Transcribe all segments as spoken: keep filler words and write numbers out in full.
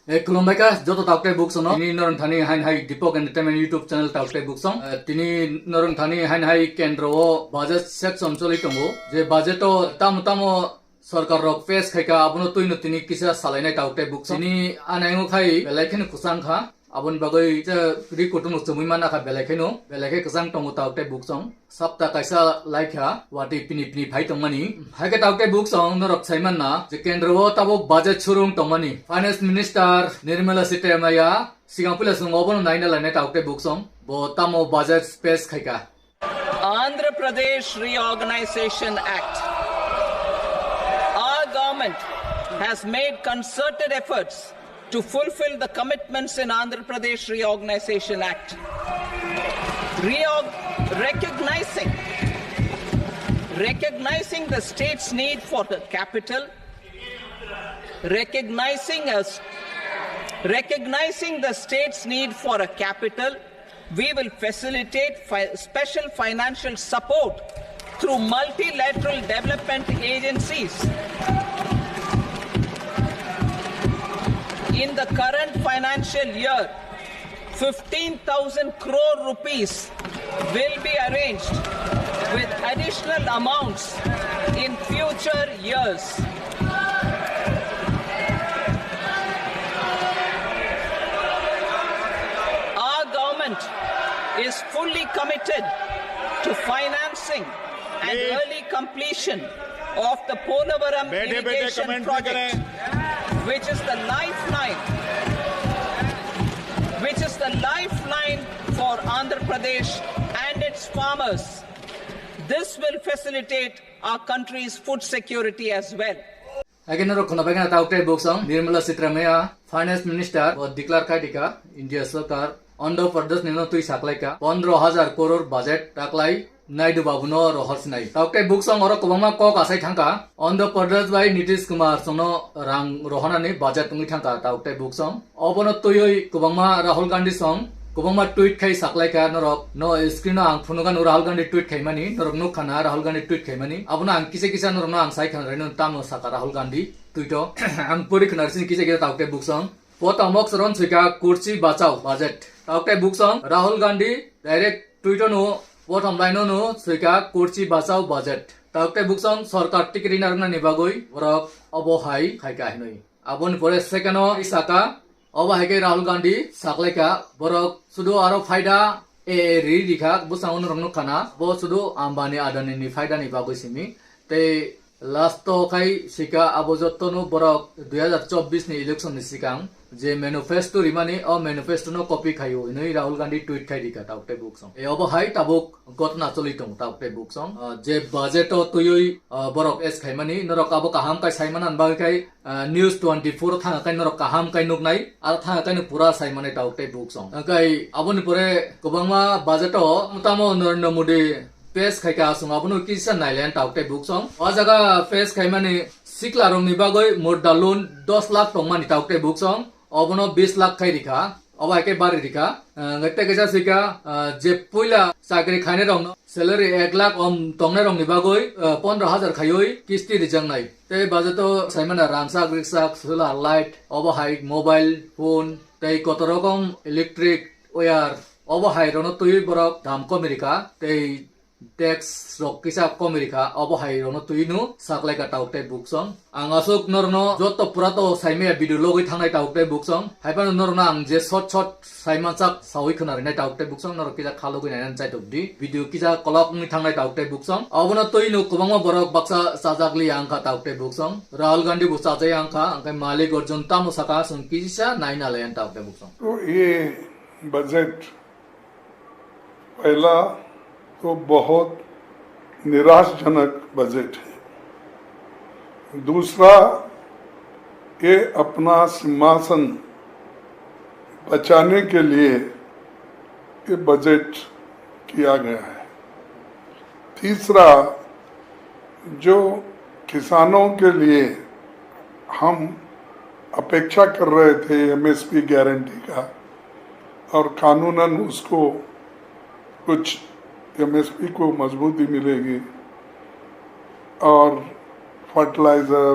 Eh, khulumbai kha joto tauk tei buk song no. Tini norong thani hain hai Deepak Entertainment YouTube channel tauk tei buk song. Eh, tini norong thani hain hai kendro o budget section choli tongo. Je budget o tamo tamo sorkar rok pass khai kha, abono twi no tini kisa salai nai tauk tei buk song. Tini anaingo khai belai kheno kwchang kha. Aboni bagwi je record no chumui mana kha belai kheno, belai khe kwchang tongo tauk tei buk song. Sapta kaisa laikha watwi pini pini phai tongmani. Haikhe tauk tei buk song norok saimanna je kendro o tabuk budget surung tongmani. Finance Minister Nirmala Sitharaman ya sigang puila song obono naina lainai tauk tei buk song. Bo tamo budget pass khaika. Andhra Pradesh Reorganization Act. Our government has made concerted efforts to fulfill the commitments in Andhra Pradesh Reorganization Act. Reorg-, recognizing, recognizing the state's need for the capital, recognizing as, recognizing the state's need for a capital, we will facilitate fi-, special financial support through multilateral development agencies. In the current financial year, fifteen thousand crore rupees will be arranged with additional amounts in future years. Our government is fully committed to financing and early completion of the Polavaram irrigation project, which is the lifeline, which is the lifeline for Andhra Pradesh and its farmers. This will facilitate our country's food security as well. Again, norok khuna bagina tauk tei buk song Nirmala Sitharaman ya Finance Minister bo declare khai dika India sarkar Andhra Pradesh nino twi saklaika pondro hajar koror budget taklai Naidu babu no rohor sinai. Tauk tei buk song oro kwbangma kok asai thangka. Andhra Pradesh bai Nitish Kumar songno rang rohonani budget wngwi thangka tauk tei buk song. Obono twiwi kwbangma Rahul Gandhi song kwbangma tweet khai saklaika norok no screen o ang phunukano Rahul Gandhi tweet khaimani norok nukha na Rahul Gandhi tweet khaimani abono ang kisa kisa norokno ang sai khna rwino tamo saka Rahul Gandhi tweet o ang pori khna rwsini kisa kisa tauk tei buk song. Potomok soron swika kursi bachao budget. Tauk tei buk song Rahul Gandhi direct Twitter no, bottom line no, swika kursi bachao budget. Tauk tei buk song sorkar tikiri narwknani bagwi borok obo hai khaika hinwi. Aboni pore second o saka, obo hai khe Rahul Gandhi saklaika, borok sudu aro phaida A A ri rikha, bwskango norok nukha na, bo sudu Ambani Adani ni phaida ni bagwi simi. Tei last o khai sika abo jotono borok dui hazar chobbish ni election ni sikang je manifesto rimani, o manifesto no copy khaio hinwi Rahul Gandhi tweet khai rika tauk tei buk song. E obo hai tabuk gotna choli tongo tauk tei buk song. Ah, je budget o twiwi, ah, borok es khaimani norok abo kaham kai saimana bagwi khai, ah, news twenty four o thanga kai norok kaham kai nuknai, aro thanga kai no pura saimani tauk tei buk song. Hwnkhe aboni pore kwbangma budget o tamo Narendra Modi pass khai ka aswng abono kisa nailen tauk tei buk song. O jaga pass khaimani sikla rokni bagwi murda loan dos lakh tongmani tauk tei buk song. Obono bis lakh khai rikha. Obo hai khe bari rikha. Ah, tei kaisa swika, ah, je puila chakri khainai rokno salary ek lakh om tongnai rokni bagwi, ah, pondro hajar khaiwi kisti rijaknai. Tei budget o saimana rangchak, rikchak, solar light, obo hai mobile phone, tei koto rokom electric wire, obo hai rokno twiwi borok dam komi rikha. Tei tax rok kisa komi rikha, obo hai rokno twi no saklai ka tauk tei buk song. Ang aswk norokno joto pura to saimaya video logwi thangnai tauk tei buk song. Hai phano norokno ang je short short saimansak sawi khwna rinai tauk tei buk song, norok kisa khalogwi nainani chaitok di. Video kisa kolok wngwi thangnai tauk tei buk song. Obono twi no kwbangma borok baksa chajak li ang kha tauk tei buk song. Rahul Gandhi bo chajai ang kha, ang khe Malik Arjun tamo saka chwng kisa naina lai ang tauk tei buk song. तो ये बजट पहला तो बहुत निराशजनक बजट है। दूसरा, ये अपना सिंहासन बचाने के लिए ये बजट किया गया है। तीसरा, जो किसानों के लिए हम अपेक्षा कर रहे थे एमएसपी गारंटी का, और कानूनन उसको कुछ एमएसपी को मजबूती मिलेगी और फर्टिलाइज़र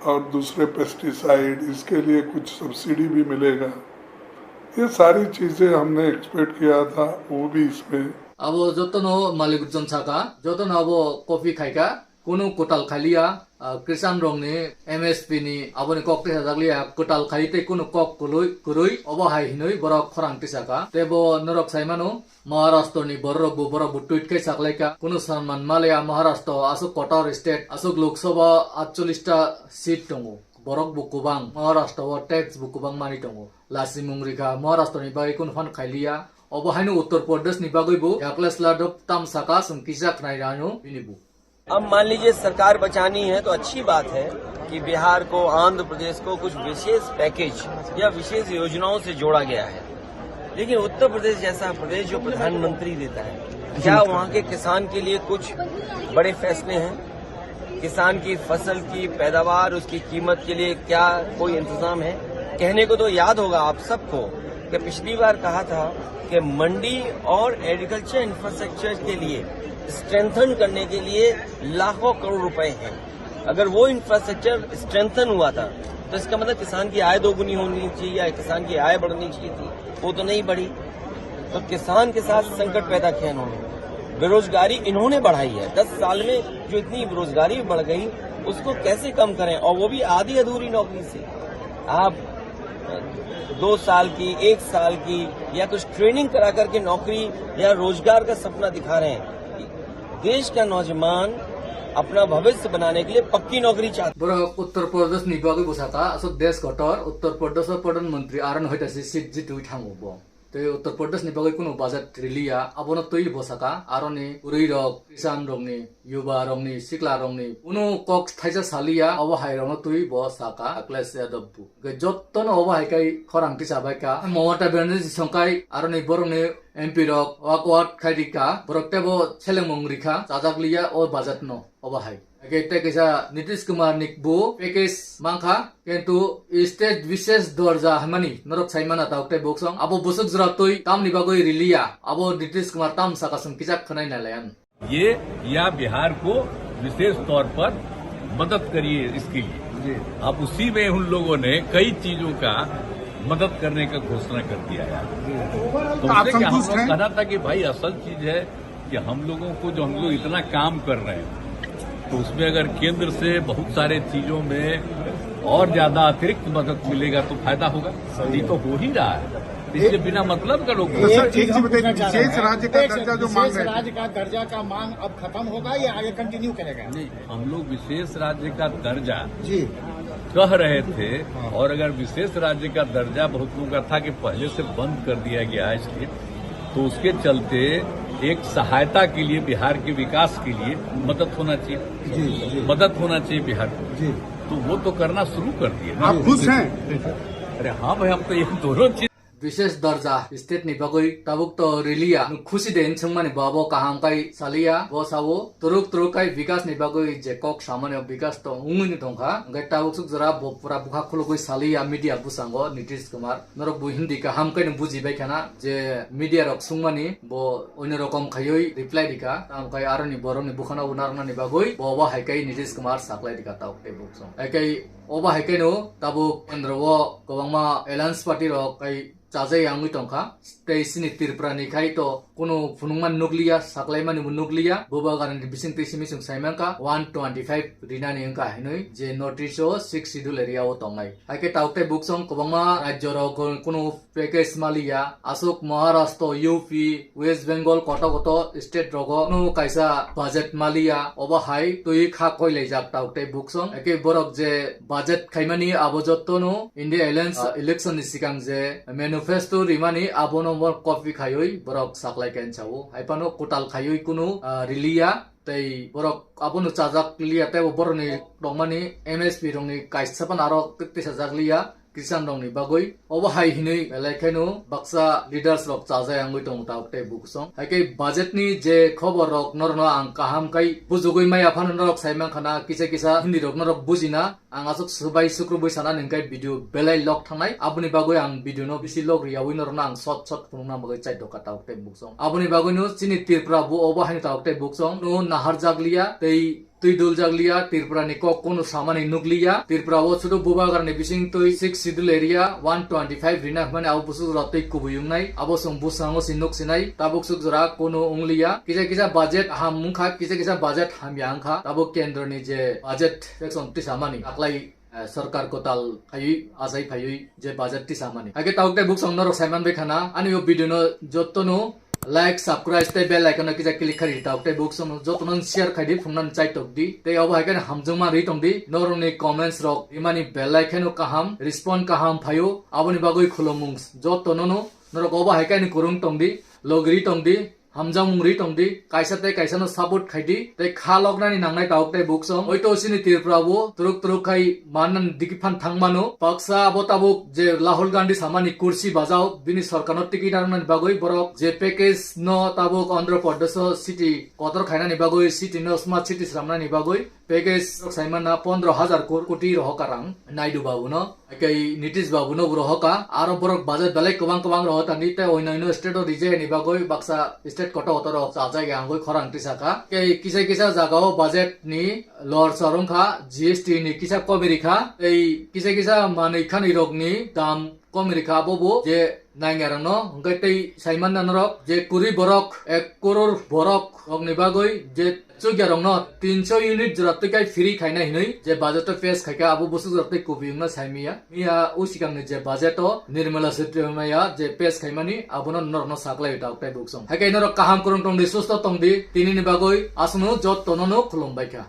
और दूसरे पेस्टिसाइड, इसके लिए कुछ सब्सिडी भी मिलेगा। ये सारी चीज़ें हमने एक्सपेक्ट किया था, वो भी इसमें। Abo jotono malik jon saka, jotono abo copy khaika, kunu kwtal khailiya, ah, Krishan rokni M S P ni aboni kok tei sajak liya, kwtal khai tei kunu kok kwlwi, kwrwi, obo hai hinwi borok khorang tisaka. Tei bo norok sai mano, Maharashtra ni borok bo, borok bo tweet khai saklaika, kunu sanman maliya Maharashtra aswk kotor state, aswk Lok Sabha atchollish ta seat tongo, borok bo kwbang, Maharashtra o tax bo kwbang mani tongo, lasimung rikha, Maharashtra ni bagwi kunu phan khailiya, obo haino Uttar Pradesh ni bagwi bo yakles ladok tam saka, chwng kisa khnai rano bini bo. अब मान लीजिए, सरकार बचानी है तो अच्छी बात है कि बिहार को, आंध्र प्रदेश को कुछ विशेष पैकेज या विशेष योजनाओं से जोड़ा गया है, लेकिन उत्तर प्रदेश जैसा प्रदेश जो प्रधानमंत्री देता है, क्या वहाँ के किसान के लिए कुछ बड़े फैसले हैं? किसान की फसल की पैदावार, उसकी कीमत के लिए क्या कोई इंतजाम है? कहने को तो याद होगा आप सबको कि पिछली बार कहा था कि मंडी और एग्रीकल्चर इंफ्रास्ट्रक्चर के लिए स्ट्रेंथन करने के लिए लाखों करोड़ रुपए हैं। अगर वो इंफ्रास्ट्रक्चर स्ट्रेंथन हुआ था, तो इसका मतलब किसान की आय दोगुनी होनी चाहिए या किसान की आय बढ़नी चाहिए थी, वो तो नहीं बढ़ी। तो किसान के साथ संकट पैदा किया इन्होंने। बेरोजगारी इन्होंने बढ़ाई है। दस साल में जो इतनी बेरोजगारी बढ़ गई, उसको कैसे कम करें, और वो भी आधी अधूरी नौकरी से? आप दो साल की, एक साल की या कुछ ट्रेनिंग करा करके नौकरी या रोजगार का सपना दिखा रहे हैं। देश का नौजवान अपना भविष्य बनाने के लिए पक्की नौकरी चाहता है। Borok Uttar Pradesh ni bagwi bo saka, aswk desh kotor, Uttar Pradesh o Pradhan Mantri aron hoita se seat jitwi thango bo. Tei Uttar Pradesh ni bagwi kunu budget riliya, abono twi bo saka, aroni kwrwi rok, Krishan rokni, yuba rokni, sikla rokni, kunu kok thaisa saliya, obo hai rokno twi bo saka, Akhilesh Yadav bo. Hwnkhe jottono obo hai kai khorang tisa bai ka. Mamata Banerjee songkai aroni borokni M P rok wak wak khai rika, borok tebo selengmung rikha, chajak liya o budget no obo hai. Hwnkhe tei kaisa Nitish Kumar ni bo package mankha, kintu state bishesh dorja hwnmani norok sai mana tabuk tei buksong. Abo bwswk jora twi tamni bagwi riliya, abo Nitish Kumar tam saka chwng kichak khwnai nai lai ang. ये या बिहार को विशेष तौर पर मदद करिए इसके लिए। जी। अब उसी में उन लोगों ने कई चीजों का मदद करने का घोषणा कर दिया है। जी। तो तो आप उनसे क्या हम संतुष्ट लोग हैं? कहना था कि भाई असल चीज है कि हम लोगों को जो हम लोग इतना काम कर रहे हैं तो उसमें अगर केंद्र से बहुत सारे चीजों में और ज्यादा अतिरिक्त मदद मिलेगा तो फायदा होगा। ये तो हो ही रहा है। इससे बिना मतलब का लोग तो सर, एक चीज हम पूछना चाह रहे हैं। विशेष राज्य का एक दर्जा जो मांग विशेष रहे थे। राज्य का दर्जा का मांग अब खत्म होगा या आगे कंटिन्यू करेगा? नहीं, हम लोग विशेष राज्य का दर्जा जी। कह रहे थे हाँ। और अगर विशेष राज्य का दर्जा बहुत लोगों का था कि पहले से बंद कर दिया गया है इसलिए, तो उसके चलते एक सहायता के लिए, बिहार के विकास के लिए मदद होना चाहिए। जी, जी। मदद होना चाहिए बिहार को। जी। तो वो तो करना शुरू कर दिए ना। आप खुश हैं? अरे हाँ भाई, हम तो ये दोनों चीज Bishesh dorja state ni bagwi tabuk to riliya, nwng khusi de hinwi swngmani bo abo kaham kai saliya, bo sao twrwk twrwk kai bikas ni bagwi je kok samani o bikas to wngwi tongkha, hwnkhe tabuk swk jora bo pura bwkha khulugwi saliya media bwskango Nitish Kumar. Norok bo Hindi kaham khe no buji bai khana je media rok swngmani bo onno rokom khaiwi reply rika, tamo khe aroni borokni bwkhano narwknani bagwi bo obo hai khe Nitish Kumar saklai rika tabuk tei buksong. Hai khe obo hai khe no tabuk kendro o kwbangma alliance party rok kai chajai wngwi tongkha. Tei chini Tripura ni khai to kunu phunukma nukliya, saklaimani bo nukliya. Bubagra ni bising twi simi chwng sai mankha one twenty five rinani wngkha hinwi je notice o six schedule area o tongnai. Hai khe tabuk tei buksong kwbangma rajyo rok kunu package maliya, aswk Maharashtra, U P, West Bengal, koto koto state rogo no kaisa budget maliya, obo hai twi kha koilaijak tabuk tei buksong. Eke borok je budget khaimani abo jotto no India Alliance, ah, election ni sikang je manifesto rimani abono bo copy khaiwi borok saklai khe sao. Hai phano kwtal khaiwi kunu, ah, riliya tei borok abono chajak liya tei bo borokni tongmani M S P rokni kaisa phano aro tisajak liya. Christian rokni bagwi. Obo hai hinwi belai kheno baksa leaders rok chajai wngwi tongo tabuk tei buksong. Hai khe budget ni je khobor rok norokno ang kaham khai bujugwi maya phano norok sai mankha na kisa kisa Hindi rok norok bujina. Ang aswk swbai sukrubwi sana ningkhai video belai log thangnai. Aboni bagwi ang video no bisi log riyawi norokno ang short short phunukna bagwi chai dokha tabuk tei buksong. Aboni bagwi no chini Tripura bo obo haino tabuk tei buksong no naharjak liya tei twi duljak liya, Tripura ni kok kono samani nuk liya. Tripura o sudu Bubagra ni bising twi six schedule area one twenty five rina hwnmani abo busuk rok twi kubui wngnai. Abo chwng bwskango si nuk sinai. Tabuk suk jora kono wng liya. Kisa kisa budget ham wngkha, kisa kisa budget hamya wngkha. Tabuk kendro ni je budget section tisamani aklai eh, sarkar kwtal phaiwi, achai phaiwi je budget tisamani. Haikhe tabuk tei buksong norok saiman bai khana, ani o video no jotono like, subscribe tei bell icon no kisa click khai di tabuk tei buksong jotono share khai di phungnani chaitok di. Tei obo haikhe hamjwkma ri tong di, norokni comments rok rimani belai kheno kaham, respond kaham phaio, aboni bagwi khulumung jotono no norok obo haikhe ani kwrwng tong di, logri tong di. Hamjakmung ri tong di, kaisa tei kaisa no support khai di, tei kha loknani nangnai tabuk tei buksong. Oito chini Tripura o turuk turuk khai mannan digi phan thang mano. Baksa abo tabuk je Rahul Gandhi samani kursi bajao, bini sorkar no ticket nangnani bagwi borok je package no tabuk Andhra Pradesh o city kotor khainani bagwi, city no smart city swnamnani bagwi. Package rok saimana pondro hajar kor-, koti rohoka rang Naidu babu no. Haikhe Nitish babu no bo rohoka. Aro borok budget belai kwbang kwbang rohotani tei oino oino state o rijeni bagwi baksa state kotor kotor rok chajak ya wngwi khorang tisaka. Tei kisa kisa jaga o budget ni lor sor wngkha, G S T ni kisa komi rikha. Tei kisa kisa manwi khani rok ni dam komi rikha abo bo je nangya rok no. Hwnkhe tei saimana norok je kuri borok, ek koror borok rok ni bagwi je chukya rok no tinso unit jora twi kai free khaina hinwi je budget o pass khaikha, abo bwswk jora twi kubui wngna saimiya. Miya o sikang ni je budget o Nirmala Sitharaman ya je pass khaimani, abono norok no saklai ta tei buksong. Haikhe norok kaham kwrwng tong di, susto tong di, tini ni bagwi aswkno jotono no khulum bai kha.